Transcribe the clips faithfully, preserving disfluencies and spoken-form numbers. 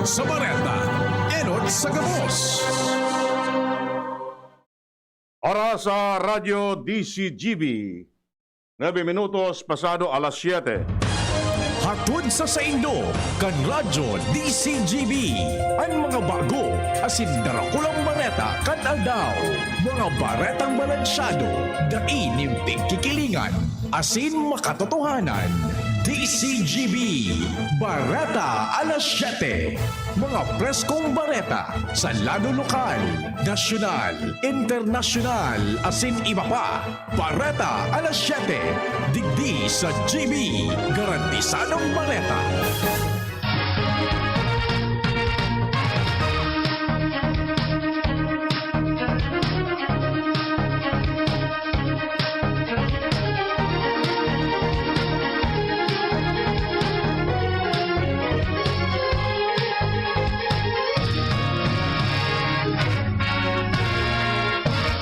Sa bareta, enot sa gabos. Oras sa Radyo D C G B, nuebe minutos pasado alas siyete. Hatod sa saindo, kan Radyo D C G B, an mga bago asin darakulang bareta kan aldaw. Mga baretang balansyado, dai nin pigkikilingan, asin makatotohanan. D C G B, Bareta alas siyete. Mga preskong bareta sa lado lokal, nasyonal, internasyonal, asin iba pa. Bareta alas siyete, digdi sa G B, garantisadong bareta.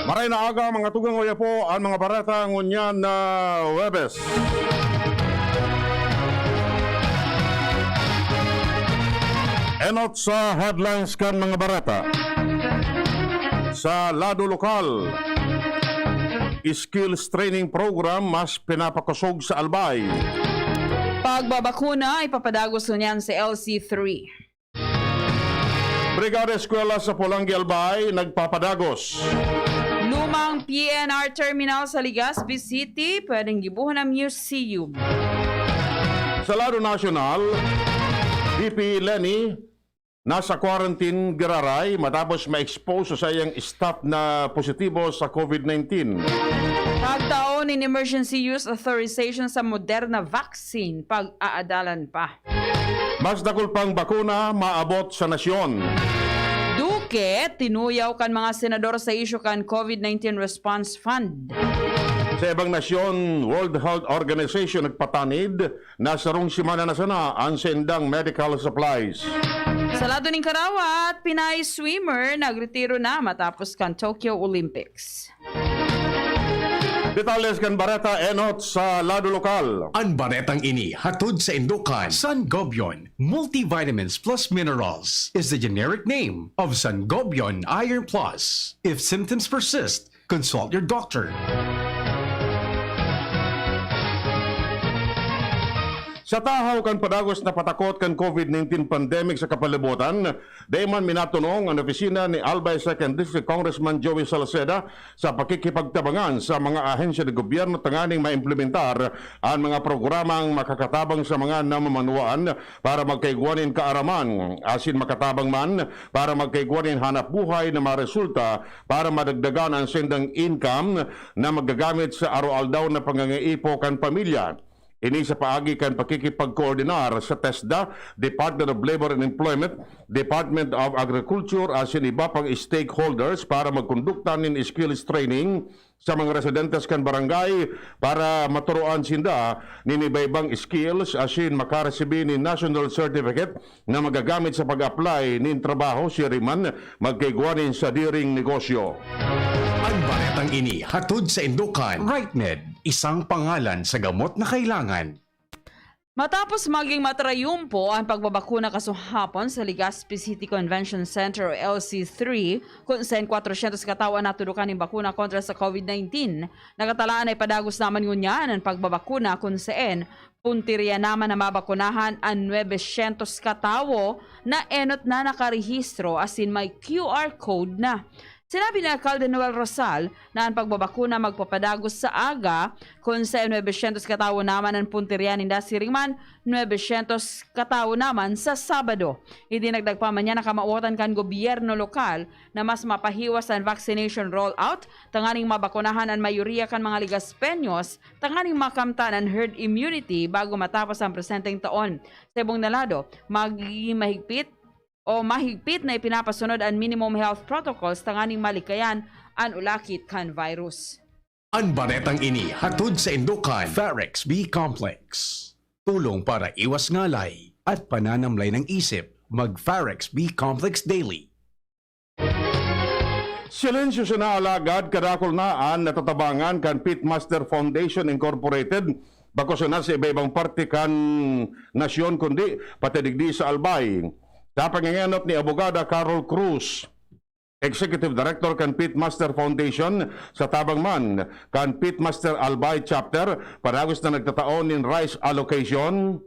Maray na aga, mga tugang, oya po an mga bareta ngunyan na Huwebes. Enot sa headlines kan mga bareta. Sa lado lokal, skills training program mas pinapakosog sa Albay. Pagbabakuna ipapadagos ngunyan sa L C three. Brigada Eskwela sa Polangui, Albay, nagpapadagos. Lumang P N R terminal sa Legazpi City, pwedeng gibohon na museum. Sa lado nasyonal, D P Leni nasa quarantine giraray matapos ma-expose sa saiyang staff na positibo sa COVID nineteen. Pagtao nin emergency use authorization sa Moderna vaccine, pag-aadalan pa. Mas dakul pang bakuna maabot sa nasyon. Duque, tinuyaw kan mga senador sa isyu kan COVID nineteen Response Fund. Sa ibang nasyon, World Health Organization nagpatanid na sarong semana na sana an saindang medical supplies. Sa lado nin karawat, Pinay swimmer nagretiro na matapos kan Tokyo Olympics. Detalles kan bareta enot sa lado lokal. An baretang ini hatod saindo kan Sangobion Multivitamins Plus Minerals is the generic name of Sangobion Iron Plus. If symptoms persist, consult your doctor. Sa tahaw kan padagos na patakot kan COVID nineteen pandemic sa kapalibutan, dai man minatunong an opisina ni Albay Second District Congressman Joey Salceda sa pakikipagtabangan sa mga ahensya ng gobyerno tanganing maimplementar an mga programang makakatabang sa mga namamanwaan para magkaigwa nin kaaraman, asin makatabang man para magkaigwa nin hanap buhay na maresulta para madagdagan an saindang income na magagamit sa araw-aldaw na pangangaipo kan pamilya. Ini sa paagi kan pakikipagkoordinar sa TESDA, Department of Labor and Employment, Department of Agriculture asin iba pang stakeholders para magkondukta nin skills training sa mga residentes kan barangay para maturoan sinda nin iba-ibang skills asin makaresibi nin national certificate na magagamit sa pag-apply nin trabaho siring man magkaigwa nin sadiring negosyo. An baretang ini hatod saindo kan Rightmed, isang pangalan sa gamot na kailangan. Matapos maging matrayumpo an pagbabakuna kasuhapon sa Legazpi City Convention Center o L C three, kun saen kwatrosyentos katawo an natudokan nin bakuna kontra sa COVID nineteen, nakatalaan na ipadagos naman ngunyan an pagbabakuna kun saen puntirya naman na mabakunahan an nuebe syentos katawo na enot na nakarehistro asin may Q R code na. Sinabi ni Alkalde Noel Rosal na an pagbabakuna magpapadagos sa aga, kun sa nuebe syentos katawo naman an puntirya ninda, siring man, nuebe syentos katawo naman sa Sabado. Idinagdag pa man niya na kamawotan kan gobyerno lokal na mas mapahiwas an vaccination rollout tanganing mabakunahan an mayoriya kan mga Legazpeños tanganing makamtan an herd immunity bago matapos ang presenteng taon. Sa ibong na lado, magigin mahigpit o mahigpit na ipinapasunod an minimum health protocols tanganing malikayan an ulakit kan virus. An baretang ini hatod saindo kan Pharex B Complex. Tulong para iwas ngalay at pananamlay ng isip, mag Pharex B Complex daily. Silensyo sana, alagad kadakul na an natatabangan kan Pitmaster Foundation Incorporated, bako sana sa iba-ibang parte kan nasyon, kundi pati digdi sa Albay. Sa pangangenot ni Abogada Carol Cruz, Executive Director kan Pitmaster Foundation, sa tabang man kan Pitmaster Albay Chapter, padagos na nagtatao nin rice allocation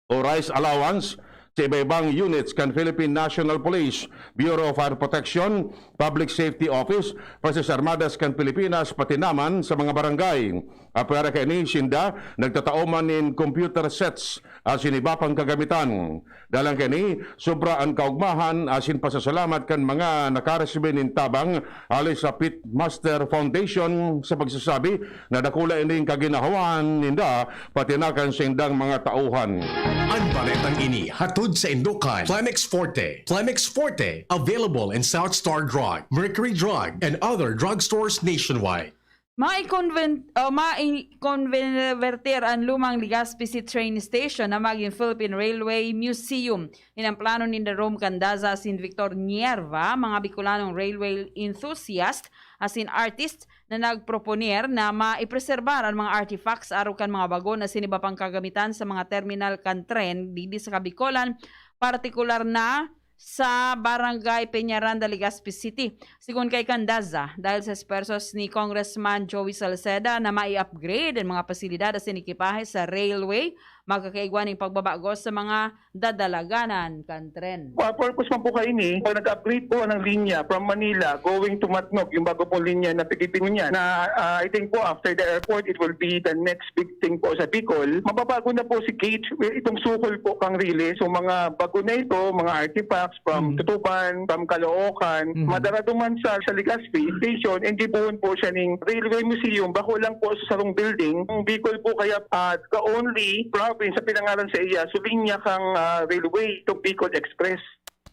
o rice allowance sa iba-ibang units kan Philippine National Police, Bureau of Fire Protection, Public Safety Office, Fuerzas Armadas kan Pilipinas, pati naman sa mga barangay. Apwera kaini, sinda nagtatao man nin computer sets asin iba pang kagamitan. Dalang kaini, sobra an kaogmahan asin pasasalamat kan mga nakaresibi nin tabang hali sa Pitmaster Foundation sa pagsasabi na dakula ining kaginahawan ninda pati na kan saindang mga tauhan. An baretang ini hatod saindo kan Plemex Forte. Plemex Forte, available in South Star Drug, Mercury Drug, and other drugstores nationwide. Maikonven- o maikonverter an lumang Legazpi C train station na magin Philippine Railway Museum. Yan ang plano ni Jerome Candaza asin Victor Nierva, mga Bicolanong railway enthusiast asin artist na nagproponer na maipreserbar an mga artifacts arog kan mga bagon asin iba pang kagamitan sa mga terminal kan tren digdi sa Kabicolan, partikular na sa Barangay Peñaranda, Legazpi City. Sigon kay Candaza, dahil sa espuwersos ni Congressman Joey Salceda na mai-upgrade an mga pasilidad asin ekipahe sa railway, magkakaigwa nin pagbabago sa mga dadalaganan kan tren. Ang purpose man po kaini, pag nag-upgrade po ng linya from Manila going to Matnog, yung bago pong linya na pigipin niya, na ah, I think po after the airport, it will be the next big thing po sa Bicol. Mababago na po si gauge, itong sukol po kang Riles. So mga bago na ito, mga artifacts from Mm. Tutuban, from Caloocan, Mhm. madaraduman sa, sa Legazpi Station, and gibuhon po siya ning Railway Museum, bako lang po sa sarong building. Ang Bicol po kaya ah, the only province sa pinangalan sa iya, so linya kang ah, railway, itong Bicol Express.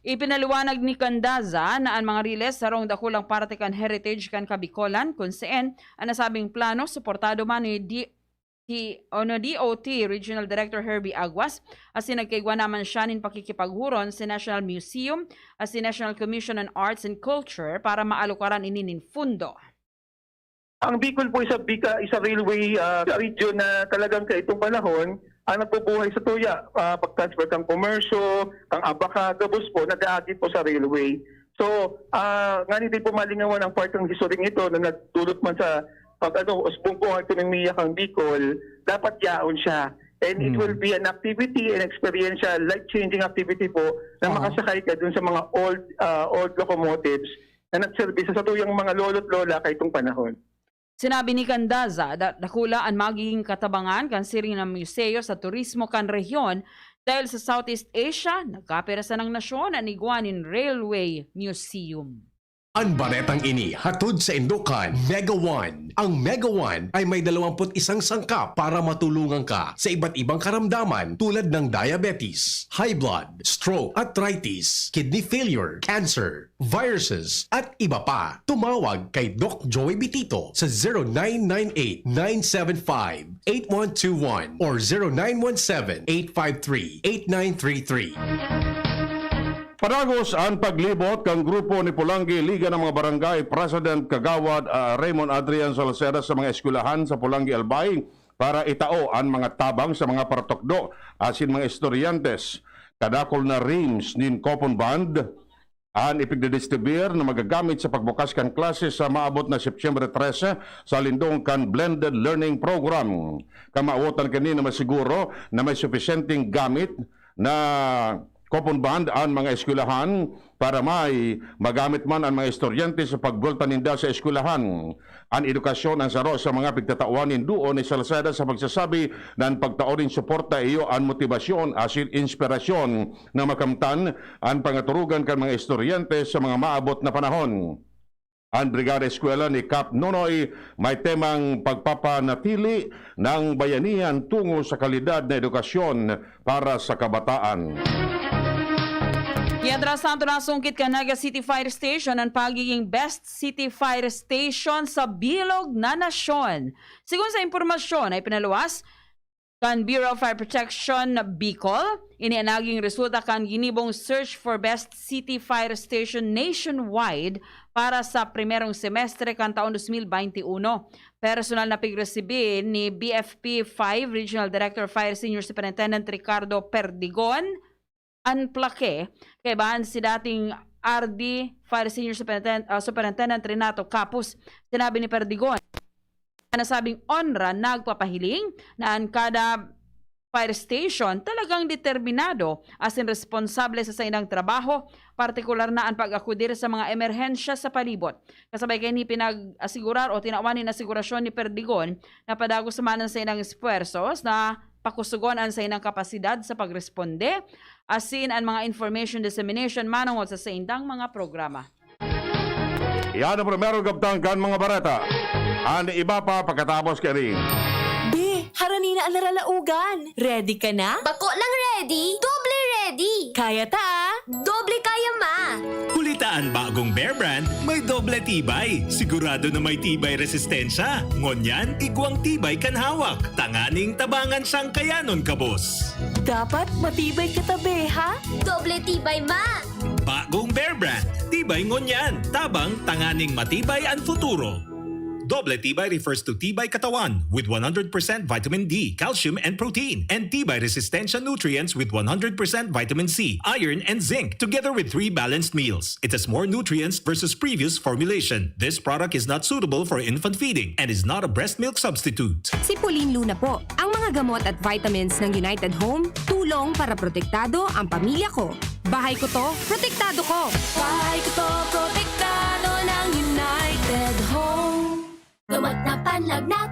Ipinaliwanag ni Candaza na an mga Riles sarong dakulang parte kan heritage kan Kabicolan, kun seen an nasabing plano suportado man ni D- T- o no, D O T Regional Director Herbie Aguas, asin nagkaigwa naman siya nin pakikipaghuron sa National Museum asin National Commission on Arts and Culture para maalokaran ini nin fundo. Ang Bicol po isa bika isa railway ah, sa region na talagang kaitong panahon ang nagbubuhay sa tuya, ah, pag-transfer kang komersyo, kang abaka, gabos po nag-aagi po sa railway. So, ah, ngani di po malingawan ang part ng history ito na nagdulot man sa pag ano, usbong po ang ekonomiya kang Bicol, dapat yaon siya. And it Hmm. will be an activity, an experiential, life-changing activity po na Oo. makasakay ka dun sa mga old ah, old locomotives na nagserbi sa satuyang mga lolo't lola kaitong panahon. Sinabi ni Candaza, da- dakula an magiging katabangan kan siring na museo sa turismo kan rehiyon dahil sa Southeast Asia, nagkapira sanang nasyon an igwa nin Railway Museum. An baretang ini hatod saindo kan Mega One. Ang Mega One ay may dalawampu't isang sangkap para matulungan ka sa iba't ibang karamdaman tulad ng diabetes, high blood, stroke, arthritis, kidney failure, cancer, viruses, at iba pa. Tumawag kay Doc Joey Bitito sa zero nine nine eight, nine seven five, eight one two one or zero nine one seven, eight five three, eight nine three three. Padagos an paglibot kan grupo ni Polangui Liga ng mga Barangay President Kagawad ah, Raymond Adrian Salceda sa mga eskwelahan sa Polangui Albay para itao an mga tabang sa mga paratukdo asin mga estudyante. Kadakul na reams nin coupon bond an ipigdidistribuyar na magagamit sa pagbukas kan klase sa maabot na Setyembre trese sa lindong kan Blended Learning Program. Kamawotan kini na masiguro na may supisyenteng gamit na coupon bond an mga eskwelahan para may magamit man an mga estudyante sa pagbuelta ninda sa eskwelahan. An edukasyon an saro sa mga pigtatawan nin duon ni Salceda sa pagsasabi na an pagtao nin suporta iyo an motibasyon asin inspirasyon na makamtan an pangaturugan kan mga estudyante sa mga maabot na panahon. An Brigada Eskwela ni Kap Nonoy may temang pagpapanatili ng bayanihan tungo sa kalidad na edukasyon para sa kabataan. Mientras tanto, nasungkit kan Naga City Fire Station ang pagiging best city fire station sa bilog na nasyon. Sigon sa impormasyon na ipinaluwas kan Bureau of Fire Protection Bicol, ini ang naging resulta kan ginibong Search for Best City Fire Station nationwide para sa primerong semestre kan taon dos mil baynte uno. Personal na pigresibi ni B F P five Regional Director of Fire Senior Superintendent Ricardo Perdigon, Anplaque, kaibahan si dating R D Fire Senior Superintendent, ah, Superintendent Renato Capus. Sinabi ni Perdigon, nasabing ONRA nagpapahiling na an kada fire station talagang determinado asin responsable sa saindang trabaho, partikular na an pag-akudir sa mga emerhensya sa palibot. Kasabay kaini, pinag-asigurar o tinawan nin asegurasyon ni Perdigon na padagos man an saindang esfuerzos na pakusugon an saindang kapasidad sa pagresponde asin an mga information dissemination manongod sa saindang mga programa. Iyan ang primerong kabtang kan mga bareta. An iba pa pagkatapos kaini. Be, harani na an naralaogan. Ready ka na? Bako lang ready, doble ready. Kaya ta, ah. Doble kaya, ma. Huli ta an bagong Bear Brand, may doble tibay. Sigurado na may tibay resistensya. Ngunyan, igwang tibay kan hawak. Tanganing tabangan siyang kayanon kabos. Dapat matibay ka ta, be, ha? Doble tibay, ma. Bagong Bear Brand, tibay ngunyan, tabang tanganing matibay an futuro. Doble tibay refers to tibay katawan with one hundred percent vitamin D, calcium, and protein, and tibay resistensya nutrients with one hundred percent vitamin C, iron, and zinc, together with three balanced meals. It has more nutrients versus previous formulation. This product is not suitable for infant feeding and is not a breast milk substitute. Si Pauline Luna po. Ang mga gamot at vitamins ng United Home, tulong para protektado ang pamilya ko. Bahay ko to, protektado ko. Bahay ko to, protektado ng United Home. Gamot na panlagnat,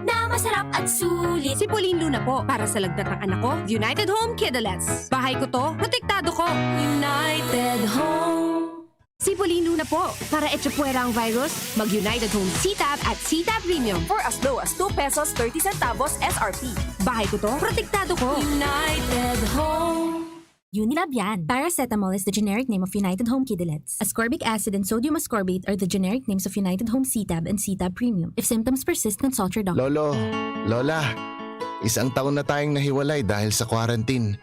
na masarap at sulit. Si Pauline Luna po, para sa lagnat ng anak ko, United Home Kidalets. Bahay ko to, protektado ko. United Home. Si Pauline Luna po, para echapuwera ang virus, mag United Home C-Tab at C-Tab Premium. For as low as two pesos thirty centavos S R P. Bahay ko to, protektado ko. United Home. Unilab yan. Paracetamol is the generic name of United Home Kidalets. Ascorbic acid and sodium ascorbate are the generic names of United Home C-Tab and C-Tab Premium. If symptoms persist, consult your doctor. Lolo, Lola, isang taon na tayong nahiwalay dahil sa quarantine.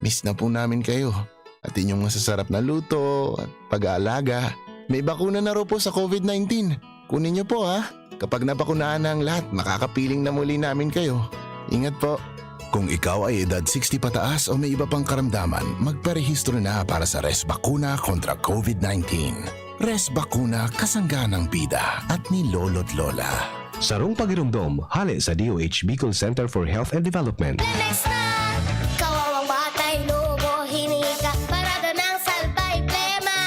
Miss na po namin kayo at inyong masasarap na luto at pag-aalaga. May bakuna na raw po sa covid nineteen. Kunin niyo po, ha. Kapag nabakunahan na ang lahat, makakapiling na muli namin kayo. Ingat po. Kung ikaw ay edad sixty pataas o may iba pang karamdaman, magparehistro na para sa Res Bakuna kontra covid nineteen. Res Bakuna, kasangga ng bida at ni Lolo't Lola. Sarong pagiromdom, hale sa D O H Bicol Center for Health and Development. Lemex na! Kawawang batay, lobo, hinika, parada ng salbay, plema.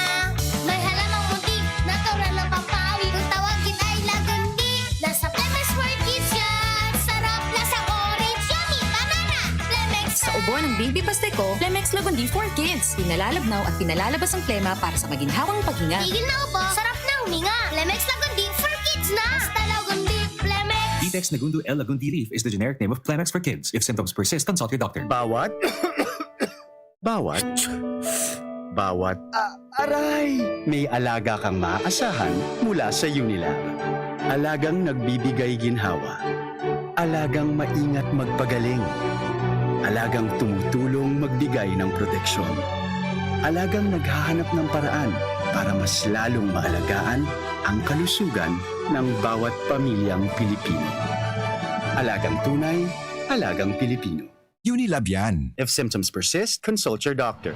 May halamang muntik, natural ng pampawi. Kung tawagin ay lagundi, nasa Lemex for Kids yan. Sarap, lasang orange, yummy, banana. Lemex Sa ubo ng baby paste ko, Lemex Lagundi for Kids. Pinalalabnaw at pinalalabas ang plema para sa maginhawang paghinga. Tigil na ubo, sarap na huminga. Lemex Lagundi for Kids na. Basta Lagundi, Lemex. Ditex Nagundo L Lagundi Leaf is the generic name of Kleenex for kids. If symptoms persist, consult your doctor. Bawat, bawat, bawat, ah, aray! May alaga kang maaasahan mula sa Unilab. Alagang nagbibigay ginhawa. Alagang maingat magpagaling. Alagang tumutulong magbigay ng proteksyon. Alagang naghahanap ng paraan para mas lalong maalagaan ang kalusugan ng bawat pamilyang Pilipino. Alagang tunay, alagang Pilipino. Unilab yan. If symptoms persist, consult your doctor.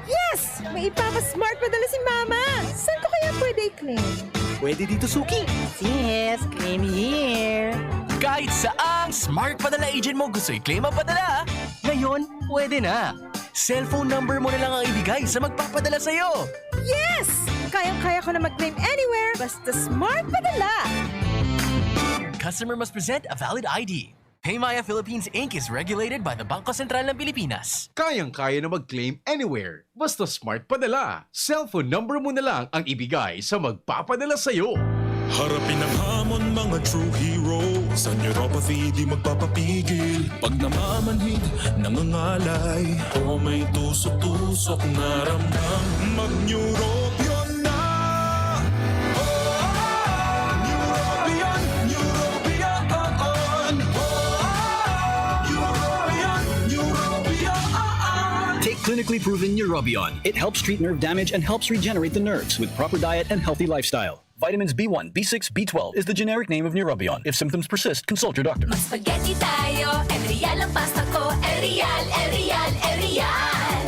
Yes! May ipapa-smart padala si Mama! Saan ko kaya pwede i-claim? Pwede dito, Suki. Sis, claim here. Kahit saang smart padala agent mo gusto i-claim ang padala, ngayon, pwede na. Cellphone number mo na lang ang ibigay sa magpapadala sa'yo. Yes! Kayang-kaya ko na mag-claim anywhere, basta smart padala! Customer must present a valid I D. Paymaya Philippines Inc is regulated by the Bangko Sentral ng Pilipinas. Kayang-kaya na mag-claim anywhere, basta smart padala. Cellphone number mo na lang ang ibigay sa magpapadala sa'yo. Harapin ang hamon, mga true hero. Sa neuropathy, di magpapapigil. Pag namamanhid, nangangalay, o may tusok-tusok na ramdam, mag-Neurobion na! Neurobion, Neurobion, on. Neurobion, Neurobion. Take clinically proven Neurobion. It helps treat nerve damage and helps regenerate the nerves with proper diet and healthy lifestyle. Vitamins B one, B six, B twelve is the generic name of Neurobion. If symptoms persist, consult your doctor. Mag-spaghetti tayo, Enreal ang pasta ko, Real, El Real, El Real.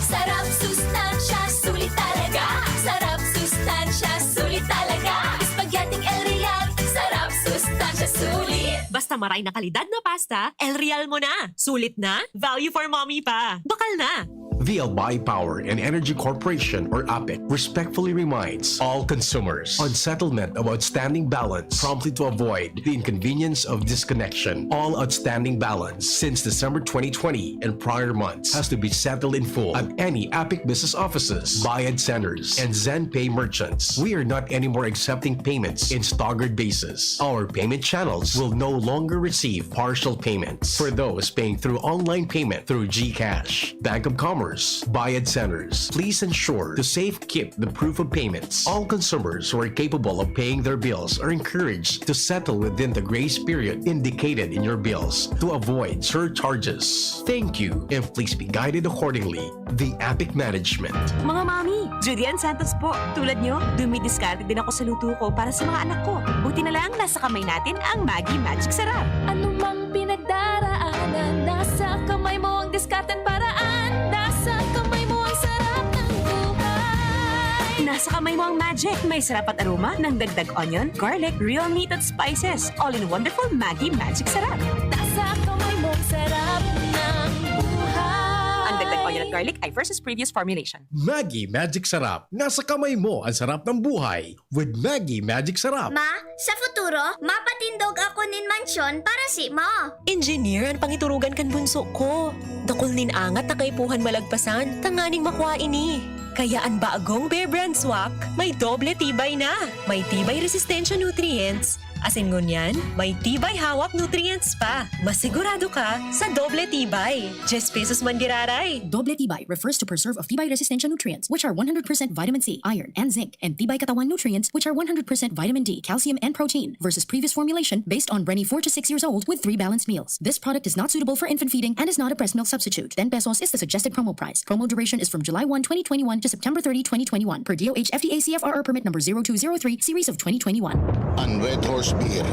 Sarap, sustansya, sulit talaga. Sarap, sustansya, sulit talaga. Spaghetti El Real. Sarap, sustansya, sulit. Basta maray na kalidad na pasta, El Real mo na. Sulit na, value for mommy pa. Bakal na. The Albay Power and Energy Corporation, or APEC, respectfully reminds all consumers on settlement of outstanding balance promptly to avoid the inconvenience of disconnection. All outstanding balance since December twenty twenty and prior months has to be settled in full at any APEC business offices, Bayad Centers, and ZenPay merchants. We are not anymore accepting payments in staggered basis. Our payment channels will no longer receive partial payments. For those paying through online payment through GCash, Bank of Commerce, Bayad Centers, please ensure to safe keep the proof of payments. All consumers who are capable of paying their bills are encouraged to settle within the grace period indicated in your bills to avoid surcharges. Thank you, and please be guided accordingly. The APEC Management. Mga mami, Judy Ann Santos po. Tulad nyo, dumidiskarte din ako sa luto ko para sa mga anak ko. Buti na lang, nasa kamay natin ang Maggi Magic Sarap. Anumang pinagdaraanan, nasa kamay mo ang diskarteng paraan. Nasa kamay mo ang sarap ng buhay. Nasa kamay mo ang magic. May sarap at aroma ng dagdag onion, garlic, real meat at spices. All in wonderful Maggi Magic Sarap. Nasa kamay mo ang sarap ng buhay. Ang dagdag onion at garlic ay versus previous formulation. Maggi Magic Sarap. Nasa kamay mo ang sarap ng buhay with Maggi Magic Sarap. Ma, sa futuro, mapatindog ako nin mansyon para si Ma. Engineer an pangiturugan kan bunso ko. Dakul nin angat na kaipuhan malagpasan tanganing makua ini. Kaya an bagong Bear Brand Swak may doble tibay na. May tibay resistensya nutrients, asin ngunyan, may tibay hawak nutrients pa. Masigurado ka sa doble tibay. Diyes pesos man giraray. Doble tibay refers to preserve of tibay resistensya nutrients, which are one hundred percent vitamin C, iron, and zinc, and tibay katawan nutrients, which are one hundred percent vitamin D, calcium, and protein, versus previous formulation based on Brenny four to six years old with three balanced meals. This product is not suitable for infant feeding and is not a breast milk substitute. Ten pesos is the suggested promo price. Promo duration is from July one, twenty twenty-one to September thirty, twenty twenty-one, per D O H F D A C F R R permit number zero two zero three, series of twenty twenty-one. An Red Horse Beer,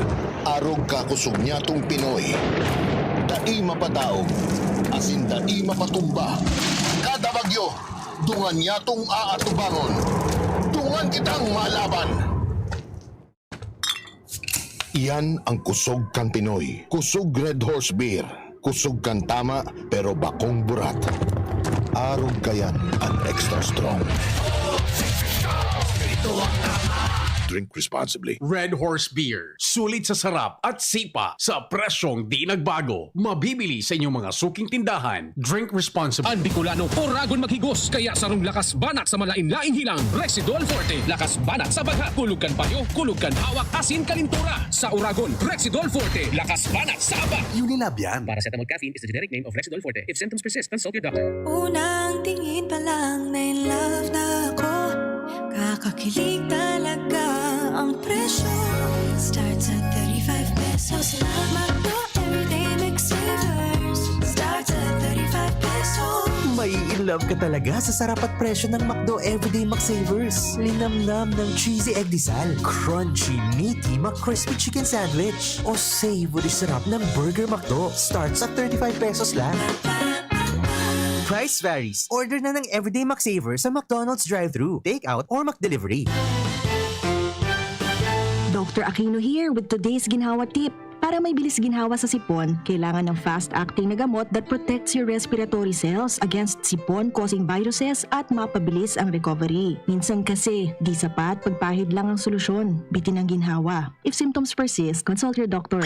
arog kakosog nyatong Pinoy. Dai mapadaog, asin dai mapatumba. Kada bagyo, dungan nyatong aatubangon. Dungan kitang malaban! Iyan ang kusog kan Pinoy. Kusog Red Horse Beer. Kusog kan tama, pero bakong burat. Arog kayan an extra strong. Drink responsibly. Red Horse Beer. Sulit sa sarap at sipa sa presyong di nagbago. Mabibili sa inyong mga suking tindahan. Drink responsibly. An Bicolano, oragon maghigos, kaya sarong lakas banat sa malain-laing hilang, Rexidol Forte. Lakas banat sa bagha, kulog kan payo, kulog kan hawak, asin kalintura. Sa oragon, Rexidol Forte. Lakas banat sa abak. Unilab yan. Paracetamol caffeine is the generic name of Rexidol Forte. If symptoms persist, consult your doctor. Unang tingin pa lang, na in love na ako. Kakakilig talaga ang presyo. Starts at thirty-five pesos lang. McDo Everyday McSavers. Starts at thirty-five pesos. Mai-inlove ka talaga sa sarap at presyo ng McDo Everyday McSavers. Linamnam ng cheesy egg disal, crunchy, meaty, McCrispy chicken sandwich, o savory sarap ng Burger McDo. Starts at thirty-five pesos lang. Price varies. Order na ng Everyday McSaver sa McDonald's drive-thru, take-out, or McDelivery. Doctor Aquino here with today's ginhawa tip. Para may bilis ginhawa sa sipon, kailangan ng fast-acting na gamot that protects your respiratory cells against sipon-causing viruses at mapabilis ang recovery. Minsan kasi, di sapat pagpahid lang ang solusyon. Bitin ang ginhawa. If symptoms persist, consult your doctor.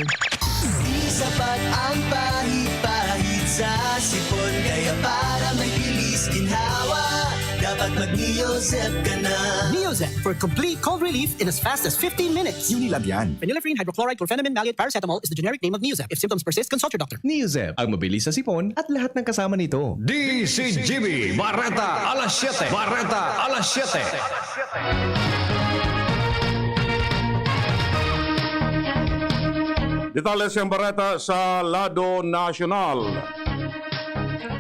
Di sapat ang pahid-pahid sa sipon, kaya para may bilis ginhawa, dapat mag-Neozep ka na. Neozep for complete cold relief in as fast as fifteen minutes. Unilab yan. Phenylephrine, hydrochloride, chlorphenamine, maleate, paracetamol is the generic name of Neozep. If symptoms persist, consult your doctor. Neozep, ang mabilis sa sipon at lahat ng kasama nito. D C G B, Bareta, alas siyete. Bareta, alas siyete. Detalye sa bareta sa lado nasyonal.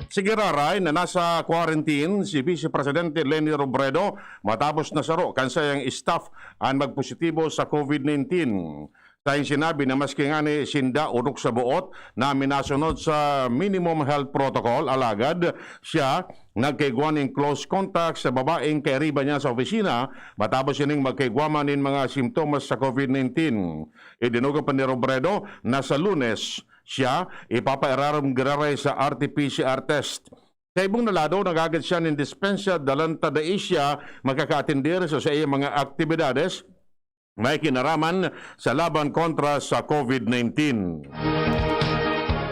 Sige raray na nasa quarantine si Vice Presidente Leni Robredo matapos nasaro kan saiyang staff an magpositibo sa COVID nineteen. Sa sinabi na maski ngani sinda orog sa boot na minasunod sa minimum health protocol, alagad siya nagkaigwa nin close contact sa babaeng kairiba niya sa opisina matapos ining magkaigwa man nin mga simptomas sa COVID nineteen. Idinugang pa ni Robredo na sa Lunes siya ipapairarom giraray sa R T P C R test. Sa ibong na lado, nagagad siya nin dispensa dalan ta dai siya makakaatender sa saiyang mga aktibidades may kinaraman sa laban kontra sa COVID nineteen.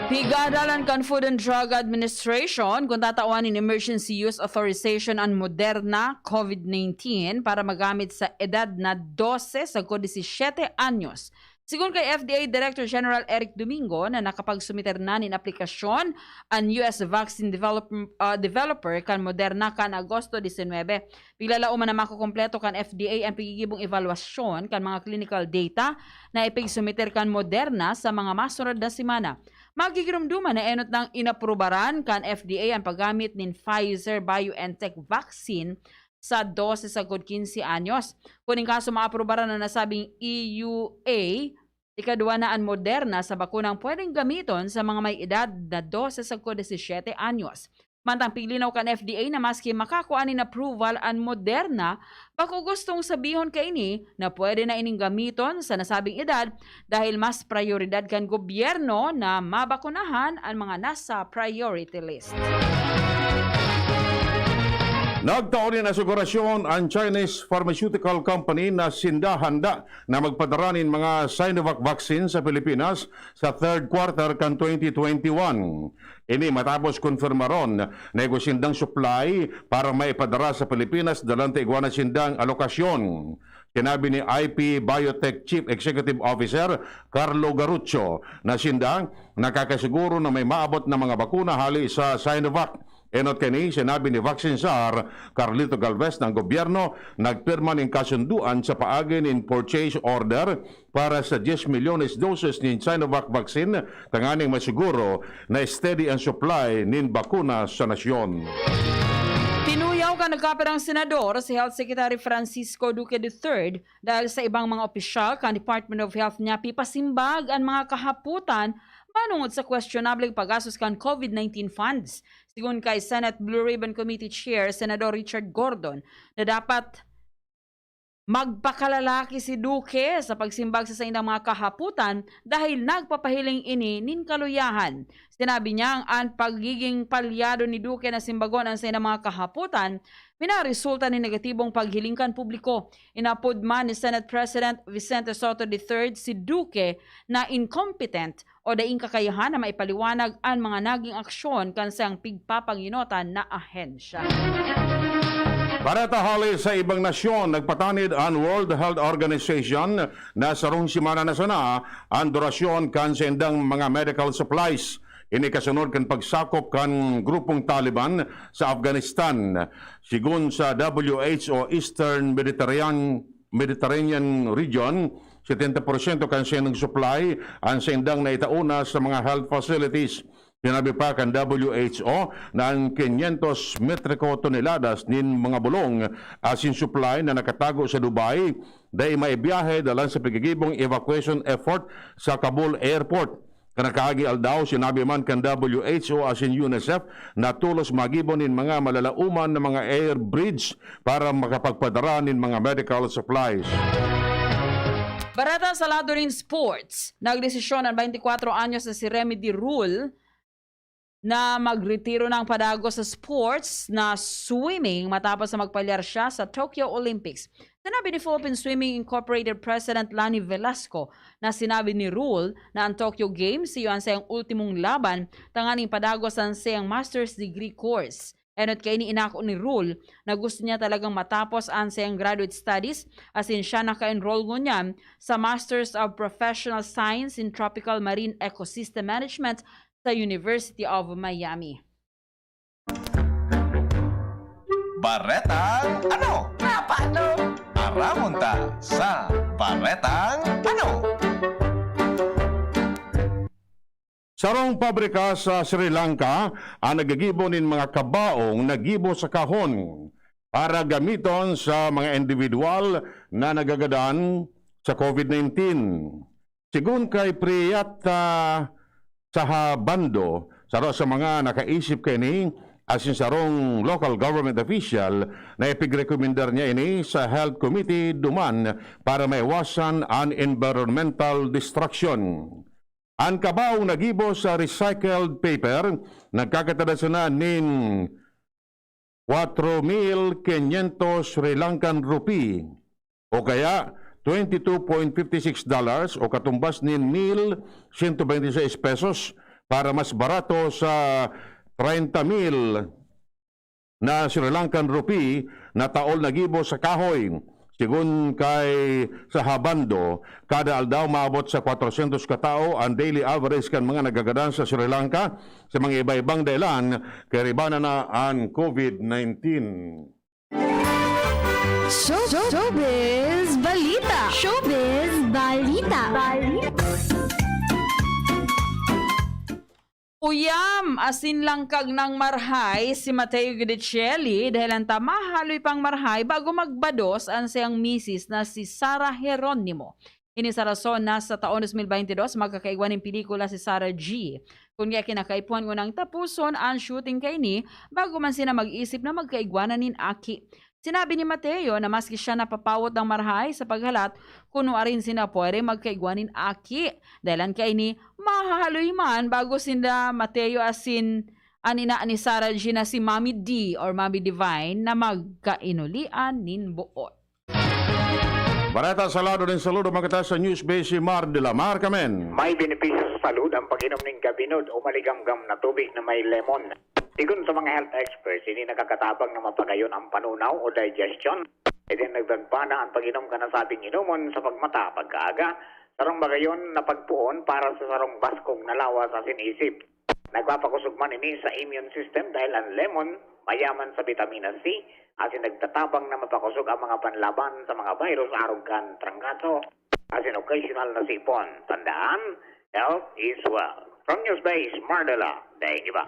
Pigadalan kan Food and Drug Administration kung tatawan nin emergency use authorization an Moderna COVID nineteen para magamit sa edad na dose sagkod disisiete anyos. Sigon kay F D A Director General Eric Domingo na nakapagsumiter na nin aplikasyon an U S vaccine develop, ah, developer kan Moderna kan Agosto disinwebe. Piglalaom na makukumpleto kan F D A an pigigibong evaluasyon kan mga clinical data na ipigsumiter kan Moderna sa mga masunod na semana. Magigiromdoman na enot nang inaprubaran kan F D A an paggamit nin Pfizer-BioNTech vaccine sa dose sagkod quince anyos. Kun in kaso maaprubaran na nasabing E U A, ikadwa na an Moderna sa bakunang pwedeng gamiton sa mga may edad na dose sagkod disisiete anyos. Mantang piglinaw kan F D A na maski makakua nin approval an Moderna, bako gustong sabihon kaini na pwede na ining gamiton sa nasabing edad dahil mas prayoridad kan gobyerno na mabakunahan an mga nasa priority list. Nagtao nin asegurasyon an Chinese pharmaceutical company na sinda handa na magpadara nin mga Sinovac vaccine sa Pilipinas sa third quarter kan twenty twenty-one. Ini matapos konfirmaron na igwa sindang supply para maipadara sa Pilipinas dalan ta igwa na sindang alokasyon. Sinabi ni I P Biotech Chief Executive Officer Carlo Garucho na sinda nakakasiguro na may maabot na mga bakuna hali sa Sinovac. Enot kani, sinabi ni Vaccine Czar Carlito Galvez na ang gobyerno nagpirma nin kasunduan sa paagi nin purchase order para sa dies milyones doses nin Sinovac vaccine tanganing masiguro na steady ang supply nin bakuna sa nasyon. Tinuyaw kan nagkapirang senador si Health Secretary Francisco Duque the third dahil sa ibang mga opisyal kan Department of Health niya pipasimbag an mga kahapotan manungod sa questionable paggastos kan COVID nineteen funds. Sigon kay Senate Blue Ribbon Committee Chair Senador Richard Gordon na dapat magpakalalaki si Duque sa pagsimbag sa saindang mga kahapotan dahil nagpapahiling ini nin kaluyahan. Sinabi niyang an pagiging palyado ni Duque na simbagon an saindang mga kahapotan minaresulta nin negatibong paghiling kan publiko. Inapod man ni Senate President Vicente Sotto the third si Duque na incompetent o daing kakayahan na maipaliwanag an mga naging aksyon kan saiyang pigpapanginotan na ahensya. Para ta hali sa ibang nasyon, nagpatanid an World Health Organization na sarong semana na sana an durasyon kan saindang mga medical supplies. Ini kasunod kan pagsakop kan grupong Taliban sa Afghanistan. Sigon sa W H O Eastern Mediterranean, Mediterranean Region, setenta porsyento kan saindang supply an saindang naitauna sa mga health facilities. Sinabi pa kan W H O na an quinientos metriko toneladas nin mga bulong asin supply na nakatago sa Dubai dai maibiyahe dalan sa pigigibong evacuation effort sa Kabul Airport. Kan nakaaging aldaw, sinabi man kan W H O asin UNICEF na tolos magibo nin mga malalaoman na mga air bridge para makapagpadara nin mga medical supplies. Bareta sa lado nin sports, nagdesisyon an twenty-four anyos na si Remy De Rule na magretiro ng padagos sa sports na swimming matapos na magpalyar siya sa Tokyo Olympics. Sinabi ni Philippine Swimming Incorporated President Lani Velasco na sinabi ni Rule na ang Tokyo Games iyo an saiyang ultimong laban tanganing padagos an saiyang master's degree course. Enot kaini, inako ni Rule na gusto niya talagang matapos an saiyang graduate studies, asin siya naka-enroll ngunyan sa Masters of Professional Science in Tropical Marine Ecosystem Management sa University of Miami. Baretang ano? Napano? Aramon ta sa Baretang ano? Sarong pabrika sa Sri Lanka ang nagagibo nin mga kabaong na gibo sa kahon para gamiton sa mga individual na nagagadan sa COVID nineteen. Sigun kay Priyata Sahabando, saro sa mga nakaisip kaini, asin sarong local government official na ipigrekomendar niya ini sa Health Committee duman para maiwasan an environmental destruction. An kabaong na gibo sa recycled paper nagkakatada sana nin kwatro mil kinyentos Sri Lankan rupee, o kaya twenty two point fifty six dollars, o katumbas nin mil sento bente seis pesos, para mas barato sa treinta mil na Sri Lankan rupee na taol na gibo sa kahoy. Sigun kay Sahabando, kada aldaw maabot sa kwatrosyentos ka tawo an daily average kan mga nagagadan sa Sri Lanka sa mga iba-ibang dahilan, kay riba na na an COVID nineteen. Show, Showbiz Balita. Showbiz Balita. Balita. Uyam asin langkag nang marhay si Mateo Guidicelli dahil anta mahaloy pang marhay bago magbados an sayang misis na si Sara Jeronimo. Ini sa rason na sa taon dos mil baynte dos magkakaigwa nin pelikula si Sara G. Kun kaya kinakaipuhan ngunang tapuson an shooting kaini bago man sina mag-isip na magkaigwa na nin aki. Sinabi ni Mateo na maski siya napapawot ang marhay sa paghalat kun nuarin sina pwede magkaigwa nin aki. Dahilan kaini, mahahaloy man bago sinda Mateo asin an ina ni Sarah G na si Mami D or Mami Divine na magkainulian nin buot. Bareta sa lado nin saludo, magkata sa News Base si Mar de la Mar Kamen. May benepisyo sa salud ang pag-inom nin gabinod o maligamgam na tubig na may lemon. Sigon sa mga health experts, ini nakakatabang na mapagayon ang panunaw o digestion. Idin nagdagbana an pag-inom kan nasabing inomon sa pagmata pagkaaga, sarong bagayon na pagpoon para sa sarong baskog na lawas asin isip. Nagpapakosog man ini sa immune system dahil an lemon mayaman sa bitamina C asin nagtatabang na mapakosog ang mga panlaban sa mga virus arog kan trangkaso asin occasional na sipon. Tandaan, health is wealth. From News Base, Marnela, daing iba.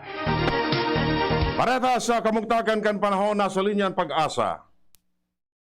Bareta sa kamugtakan kan panahon, nasa linya an Pag-asa.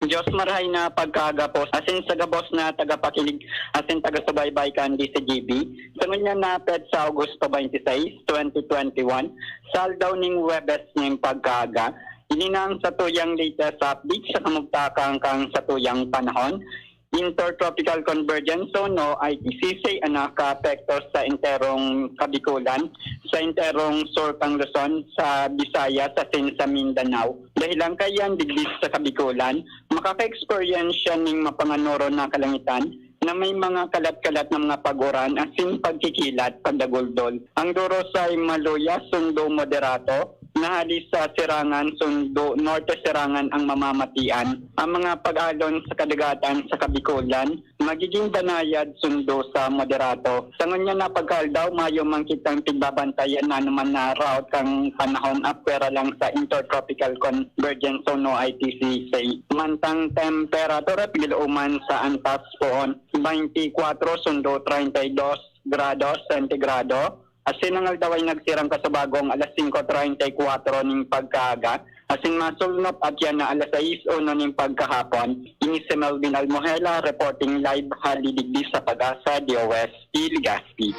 Diyos marahay na pagkaaga po, asin sa gabos na tagapakinig, asin tagasubaybay kan D C G B. Sa ngunyan na petsa, Agosto twenty-six, twenty twenty-one, sa aldaw ning Huwebes ning pagkaaga, ini na ang satuyang latest update sa kamugtakan kan satuyang panahon. Intertropical Convergence Zone o I T C C an nakaapekto sa enterong Kabikolan, sa enterong sur kan Luzon, sa Visayas, asin sa Mindanao. Dahelan kaiyan, digdi sa Kabikolan, makaka-eksperyensya nin mapanganoro na kalangitan na may mga kalat-kalat na mga pag-uran asin pagkikilat, pagdaguldol. Ang durosay maluya, sundo moderato, na hali sa sirangan, sundo norte sirangan ang mamamatian. Ang mga pag-alon sa kadagatan sa Kabikolan, magiging banayad, sundo sa moderato. Sa ngunyan na pagkaaldaw, mayo man kitang pigbabantayan na naman na route kan panahon, apwera lang sa Intertropical Convergence Zone o I T C C. Mantang temperatura, pigilooman sa antas poon, twenty-four sundo treinta y dos grados sentigrado. Asin ang aldaw ay nagsirang kasubagong alas singko treinta y kuwatro nin pagkaaga, asin masulnop at yan na alas sais uno nin pagkahapon. Ini si Melvin Almohela, reporting live hali digdi sa Pag-asa, D O S T, Legazpi.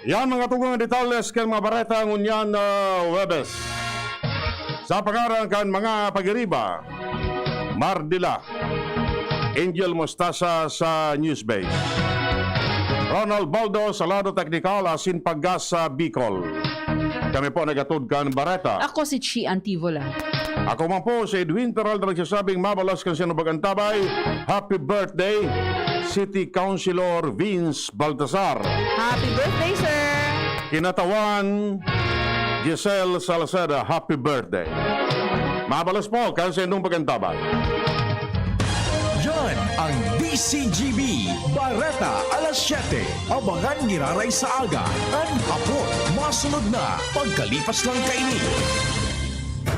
Yan mga tugang detalles kan mga bareta ngunyan na Huwebes. Sa pangaran kan mga pagiriba, Mardila, Angel Mostasa sa Newsbase, Ronald Baldo sa lado teknikal asin Pag-asa Bicol. Kami po naghatod kan bareta. Ako si Chi Antivola. Ako man po si Edwin Peralta nagsasabing mabalos kan sinubag antabay. Happy birthday, City Councilor Vince Baltasar. Happy birthday, sir! Kinatawan, Giselle Salceda, happy birthday. Mabalos po kan sa indong pagantabay. Yan ang D C G B Bareta alas siyete. Abangan giraray sa aga, an hapon, masunod na pagkalipas lang kaini.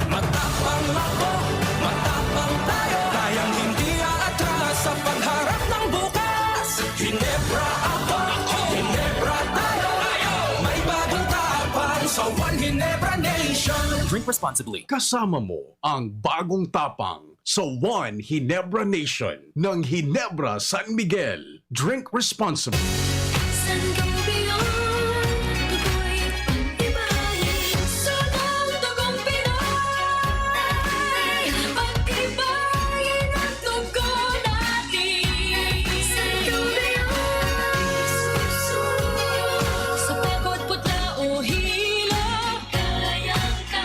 Matapang ako, matapang tayo. Kayang hindi aatras sa pagharap ng bukas. Hinebra ako, Hinebra tayo. May bagong tapang sa One Hinebra Nation. Drink responsibly. Kasama mo ang bagong tapang. sa One Ginebra Nation ng Ginebra San Miguel. Drink responsibly. Saan ka